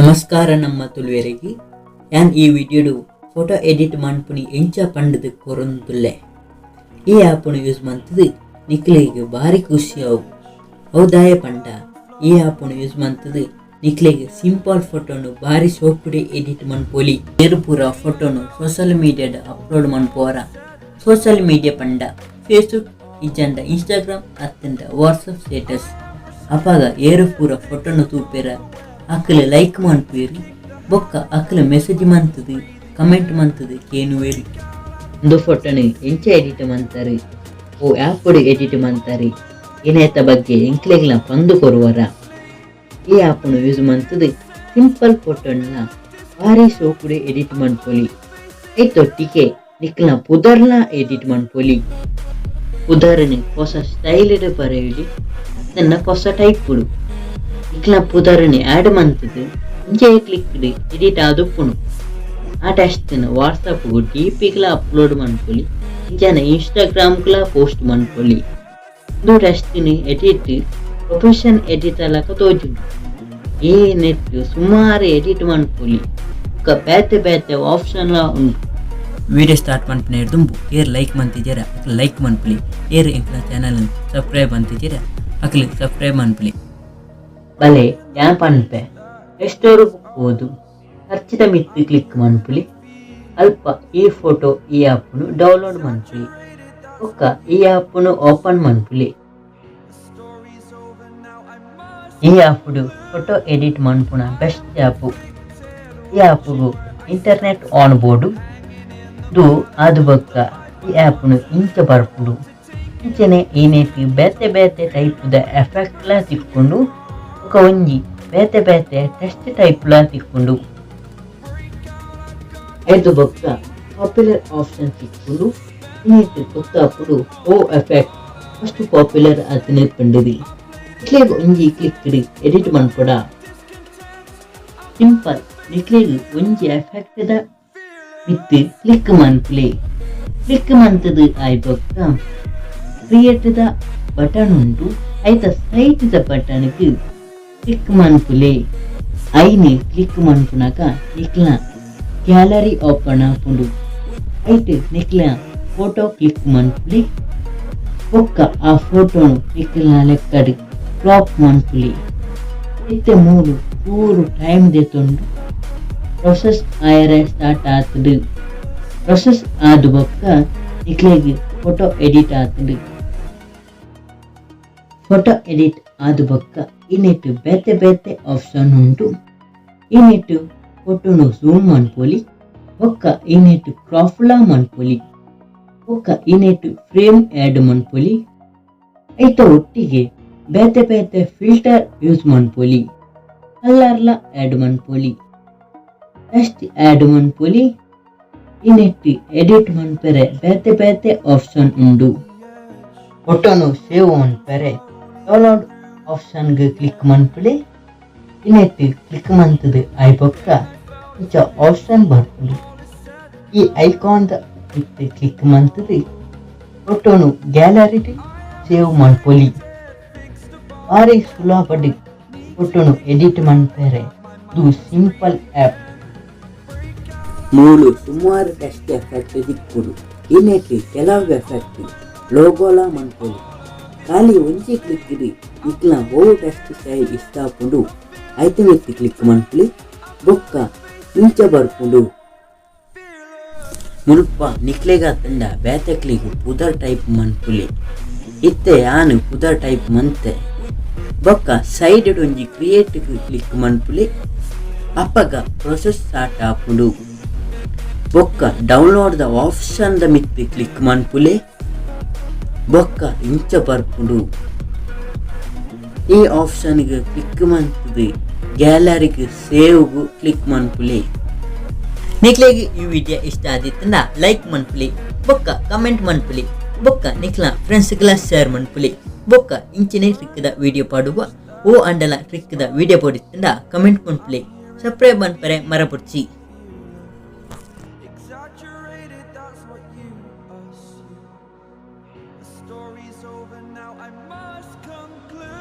ನಮಸ್ಕಾರ ನಮ್ಮ ತುಳುವೆರೆಗ್. ಯಾನ್ ಈ ವಿಡಿಯೋಡು ಫೋಟೋ ಎಡಿಟ್ ಮನ್ಪುನಿ ಎಂಚ ಪಂಡುದು ಕೊರೊಂದುಲ್ಲೆ. ಈ ಆ್ಯಪ್ನು ಯೂಸ್ ಮಂತುದು ನಿಕ್ಲೆಗ್ ಬಾರಿ ಖುಷಿ ಅವು. ಅವು ದಾಯೆ ಪಂಡ ಈ ಆ್ಯಪ್ನು ಯೂಸ್ ಮಂತುದು ನಿಕ್ಲೆಗ್ ಸಿಂಪಲ್ ಫೋಟೋನು ಬಾರಿ ಸೋಕುಡೆ ಎಡಿಟ್ ಮನ್ಪೊಲಿ. ಏರ್ ಪೂರ ಫೋಟೋನು ಸೋಶಿಯಲ್ ಮೀಡಿಯಾಡ್ ಅಪ್ಲೋಡ್ ಮನ್ಪುವರ. ಸೋಶಿಯಲ್ ಮೀಡಿಯಾ ಪಂಡ ಫೇಸ್ಬುಕ್ ಇಜ್ಜಂಡ ಇನ್ಸ್ಟಾಗ್ರಾಮ್ ಅತ್ತಂಡ ವಾಟ್ಸಪ್ ಸ್ಟೇಟಸ್. ಅಪಗ ಏರು ಪೂರ ಫೋಟೋನು ತೂಪೆರ ಅಕುಲು ಲೈಕ್ ಮನ್ಪುವೆರ್ ಬೊಕ್ಕ ಅಕುಲು ಮೆಸೇಜ್ ಮಂತುದು ಕಮೆಂಟ್ ಮಂತುದು ಕೇನುವೆರ್. ಉಂದು ಫೋಟೋನು ಎಂಚ ಎಡಿಟ್ ಮಂತರು, ಓ ಆ್ಯಪ್ ಎಡಿಟ್ ಮಂತರು ಇನೇತ ಬಗ್ಗೆ ಎಂಕ್ಲೆಗ್ಲ ಪಂದು ಕೊರುವರ. ಈ ಆ್ಯಪ್ನು ಯೂಸ್ ಮಂತುದು ಸಿಂಪಲ್ ಫೋಟೋನ ಬಾರಿ ಸೋಕುಡೆ ಎಡಿಟ್ ಮನ್ಪೊಲಿ. ಐತೊಟ್ಟಿಗೆ ನಿಕ್ಲ್ನ ಪುದರ್ನ ಎಡಿಟ್ ಮನ್ಪೊಲಿ. ಪುದರ್ನ್ ಹೊಸ ಸ್ಟೈಲ್ ಡ್ ಬರೆಯೊಲಿ ಅತ್ತಂಡ ಹೊಸ ಟೈಪ್ ನಿಕ್ಲ್ನ ಪುದರ್ನ್ ಆಡ್ ಮಂತುದು ಒಂಜೇ ಕ್ಲಿಕ್ ಡ್ ಎಡಿಟ್ ಆದುಪ್ಪುಂಡು. ಆ ಟೆಸ್ಟ್ ನ್ ವಾಟ್ಸಪ್ ಗು ಡಿ ಪಿ ಗ್ಲಾ ಅಪ್ಲೋಡ್ ಮನ್ಪೊಲಿ, ಇಂಚನೆ ಇನ್ಸ್ಟಾಗ್ರಾಮ್ ಗ್ಲಾ ಪೋಸ್ಟ್ ಮನ್ಪೊಲಿ. ಉಂದು ಟೆಸ್ಟ್ ನ್ ಎಡಿಟ್ ಪ್ರೊಫೆಷನ್ ಎಡಿಟ್ ಲಕ ತೋಜುಂಡು. ಈ ನೆಟ್ ಸುಮಾರು ಎಡಿಟ್ ಮನ್ಪೊಲಿ ಬೊಕ ಬೇತೆ ಬೇತೆ ಆಪ್ಷನ್ ಲಾ ಉಂಡು. ವಿಡಿಯೋ ಸ್ಟಾರ್ಟ್ ಮನ್ಪುನ ದುಂಬು ಏರ್ ಲೈಕ್ ಮಂತಿಜೆರ ಅಕ್ಲ್ ಲೈಕ್ ಮನ್ಪುಲಿ. ಏರ್ ಎಂಕ್ಲ ಚಾನಲ್ ಸಬ್ಸ್ಕ್ರೈಬ್ ಮಂತಿಜೆರ ಅಕ್ಲ್ ಸಬ್ಸ್ಕ್ರೈಬ್ ಮನ್ಪುಲಿ. ಬಲೆ ಯಾನ್ ಪನ್ಪೆ ಎಷ್ಟೋರು ಪೋದು ಸರ್ಚಿದ ಮಿತ್ತ್ ಕ್ಲಿಕ್ ಮನ್ಪುಲಿ. ಅಲ್ಪ ಈ ಫೋಟೋ ಈ ಆ್ಯಪ್ನು ಡೌನ್ಲೋಡ್ ಮನ್ಪುಲಿ. ಬೊಕ್ಕ ಈ ಆ್ಯಪ್ನು ಓಪನ್ ಮನ್ಪುಲಿ. ಈ ಆ್ಯಪ್ಡು ಫೋಟೋ ಎಡಿಟ್ ಮನ್ಪುನ ಬೆಸ್ಟ್ ಆ್ಯಪ್. ಈ ಆ್ಯಪ್ಗು ಇಂಟರ್ನೆಟ್ ಆನ್ ಬೋರ್ಡು ದು ಆದು ಬೊಕ್ಕ ಈ ಆ್ಯಪ್ನು ಇಂಚ ಬರ್ಪುಂಡು. ಇಂಚನೆ ಈ ನೆಟ್ ಬೇತೆ ಬೇತೆ ಟೈಪ್ ದ ಎಫೆಕ್ಟ್ ಲ ತಿಕ್ಕುಂಡು. ಬೊಕ ಒಂಜಿ ಬೇತೆ ಬೇತೆ ಟೆಕ್ಸ್ಟ್ ಟೈಪ್ ಲ ತಿಕ್ಕುಂಡು. ಐದು ಬೊಕ್ಕ ಪಾಪ್ಯುಲರ್ ಆಪ್ಷನ್ ತಿಕ್ಕುಂಡು. ಈ ನೆಟ್ ಗೊತ್ತಾಪುಂಡು ಓ ಎಫೆಕ್ಟ್ ಫಸ್ಟ್ ಪಾಪ್ಯುಲರ್ ಆತನೆ ಪಂಡುದು. ನಿಕ್ಲೆಗ್ ಒಂಜಿ ಕ್ಲಿಕ್ ಡ್ ಎಡಿಟ್ ಮನ್ಪೊಡ. ಸಿಂಪಲ್, ನಿಕ್ಲೆಗ್ ಒಂಜಿ ಎಫೆಕ್ಟ್ ದ ಮಿತ್ತ್ ಕ್ಲಿಕ್ ಮನ್ಪುಲೆ. ಕ್ಲಿಕ್ ಮಂತುದು ಆಯ್ ಬೊಕ್ಕ ಕ್ರಿಯೇಟ್ the button ಉಂಡು. ಐತ ಸೈಡ್ ದ ಬಟನ್ ಗ್ ಕ್ಲಿಕ್ ಮನ್ಪುಲೆ. ಐನ್ ಕ್ಲಿಕ್ ಮನ್ಪುನಗ ನಿಕ್ಲ್ನ ಗ್ಯಾಲರಿ ಓಪನ್ ಆಪುಂಡು. ಐಟ್ ನಿಕ್ಲ್ನ ಫೋಟೋ ಕ್ಲಿಕ್ ಮನ್ಪುಲೆ. ಬೊಕ್ಕ ಆ ಫೋಟೋನು ನಿಕ್ಲ್ನ ಲೆಕ್ಕಡ್ ಕ್ರಾಪ್ ಮನ್ಪುಲೆ. ಇತ್ತೆ ಮೂಲು ಚೂರು ಟೈಮ್ ದೆತೊಂಡು ಪ್ರೊಸೆಸ್ ಆಯರೆ ಸ್ಟಾರ್ಟ್ ಆತುಂಡು. ಪ್ರೊಸೆಸ್ ಆದ್ ಬೊಕ್ಕ ನಿಕ್ಲೆಗ್ ಫೋಟೋ ಎಡಿಟ್ ಆತುಂಡು. ಫೋಟೋ ಎಡಿಟ್ ಆದ್ ಬೊಕ್ಕ ಈ ನೆಟ್ ಬೇತೆ ಬೇತೆ ಆಪ್ಷನ್ ಉಂಡು. ಈ ನೆಟ್ ಫೋಟೋನು ಝೂಮ್ ಮನ್ಪೊಲಿ. ಬೊಕ್ಕ ಈ ನೆಟ್ ಕ್ರಾಪ್ ಲಾ ಮನ್ಪೊಲಿ. ಬೊಕ್ಕ ಈ ನೆಟ್ ಫ್ರೇಮ್ ಆಡ್ ಮನ್ಪೊಲಿ. ಐತ ಒಟ್ಟಿಗೆ ಬೇತೆ ಬೇತೆ ಫಿಲ್ಟರ್ ಯೂಸ್ ಮನ್ಪೊಲಿ. ಕಲರ್ ಲ ಆಡ್ ಮನ್ಪೊಲಿ. ಟೆಕ್ಸ್ಟ್ ಆಡ್ ಮನ್ಪೊಲಿ. ಈ ನೆಟ್ ಎಡಿಟ್ ಮನ್ಪೆರೆ ಬೇತೆ ಬೇತೆ ಆಪ್ಷನ್ ಉಂಡು. ಫೋಟೋನು ಸೇವ್ ಮನ್ಪೆರೆ ಡೌನ್ಲೋಡ್ ಆಪ್ಷನ್ ಗ್ ಕ್ಲಿಕ್ ಮನ್ಪುಲೆ. ಈ ನೆಟ್ ಕ್ಲಿಕ್ ಮಂತುದು ಆಯ್ ಬೊಕ್ಕ ಇಂಚ ಆಪ್ಷನ್ ಬರ್ಪುಂಡು. ಈ ಐಕಾನ್ ದ ಮಿತ್ತ್ ಕ್ಲಿಕ್ ಮಂತುದು ಫೋಟೋನು ಗ್ಯಾಲರಿ ಸೇವ್ ಮನ್ಪೊಲಿ. ಬಾರಿ ಸುಲಭಡ್ ಫೋಟೋನು ಎಡಿಟ್ ಮನ್ಪೆರೆ ಇದು ಸಿಂಪಲ್ ಆ್ಯಪ್. ಮೂಲು ಸುಮಾರು ಟೆಕ್ಸ್ಟ್ ಎಫೆಕ್ಟ್ ತಿಕ್ಕುಂಡು. ಈ ನೆಟ್ ಕೆಲವು ಎಫೆಕ್ಟ್ ಲೋಗೋಲ ಮನ್ಪೊಲಿ. ಖಾಲಿ ಒಂಜಿ ಕ್ಲಿಕ್ ಡ್ ನಿಕ್ಲ್ನ ಒವು ಟೆಕ್ಸ್ಟ್ ಸ್ಟೈಲ್ ಇಷ್ಟ ಆಪುಂಡು ಐತ ಮಿತ್ತ್ ಕ್ಲಿಕ್ ಮನ್ಪುಲಿ. ಬೊಕ್ಕ ಇಂಚ ಬರ್ಪುಂಡು. ಮುಲ್ಪ ನಿಕ್ಲೆಗಾತಂಡ ಬೇತೆಕ್ಲೆಗ್ ಪುದರ್ ಟೈಪ್ ಮನ್ಪುಲಿ. ಇತ್ತೆ ಯಾನ್ ಪುದರ್ ಟೈಪ್ ಮಂತೆ. ಬೊಕ್ಕ ಸೈಡ್ ಒಂಜಿ ಕ್ರಿಯೇಟ್ ಕ್ಲಿಕ್ ಮನ್ಪುಲಿ. ಅಪಗ ಪ್ರೊಸೆಸ್ ಸ್ಟಾರ್ಟ್ ಆಪುಂಡು. ಬೊಕ್ಕ ಡೌನ್ಲೋಡ್ the option ದ ಮಿತ್ತ್ ಕ್ಲಿಕ್ ಮನ್ಪುಲೆ. ಬೊಕ್ಕ ಇಂಚ ಬರ್ಪುಂಡು. ಈ ಆಪ್ಷನ್ ಗ್ ಕ್ಲಿಕ್ ಮಂತುದು ಗ್ಯಾಲರಿಗ್ ಸೇವ್ ಗ್ ಕ್ಲಿಕ್ ಮನ್ಪುಲೆ. ನಿಕ್ಲೆಗ್ ಈ ವಿಡಿಯೋ ಇಷ್ಟ ಆದಿತ್ತಂಡ ಲೈಕ್ ಮನ್ಪುಲಿ, ಬೊಕ್ಕ ಕಮೆಂಟ್ ಮನ್ಪುಲಿ, ಬೊಕ್ಕ ನಿಕ್ಲ ಫ್ರೆಂಡ್ಸ್ ಗ್ಲಾ ಶೇರ್ ಮನ್ಪುಲಿ. ಬೊಕ್ಕ ಇಂಚಿನೆ ಟ್ರಿಕ್ ದ ವಿಡಿಯೋ ಪಾಡುವ. ಓ ಅಂಡಲ ಟ್ರಿಕ್ ದ ವಿಡಿಯೋ ಪೋಡಿತ್ತಂಡ ಕಮೆಂಟ್ ಮನ್ಪುಲೆ. ಸಬ್ಸ್ಕ್ರೈಬ್ ಮನ್ಪರೆ ಮರಪೊಡ್ಚಿ. Exaggerated, that's what you assume. The story's over now, I must conclude.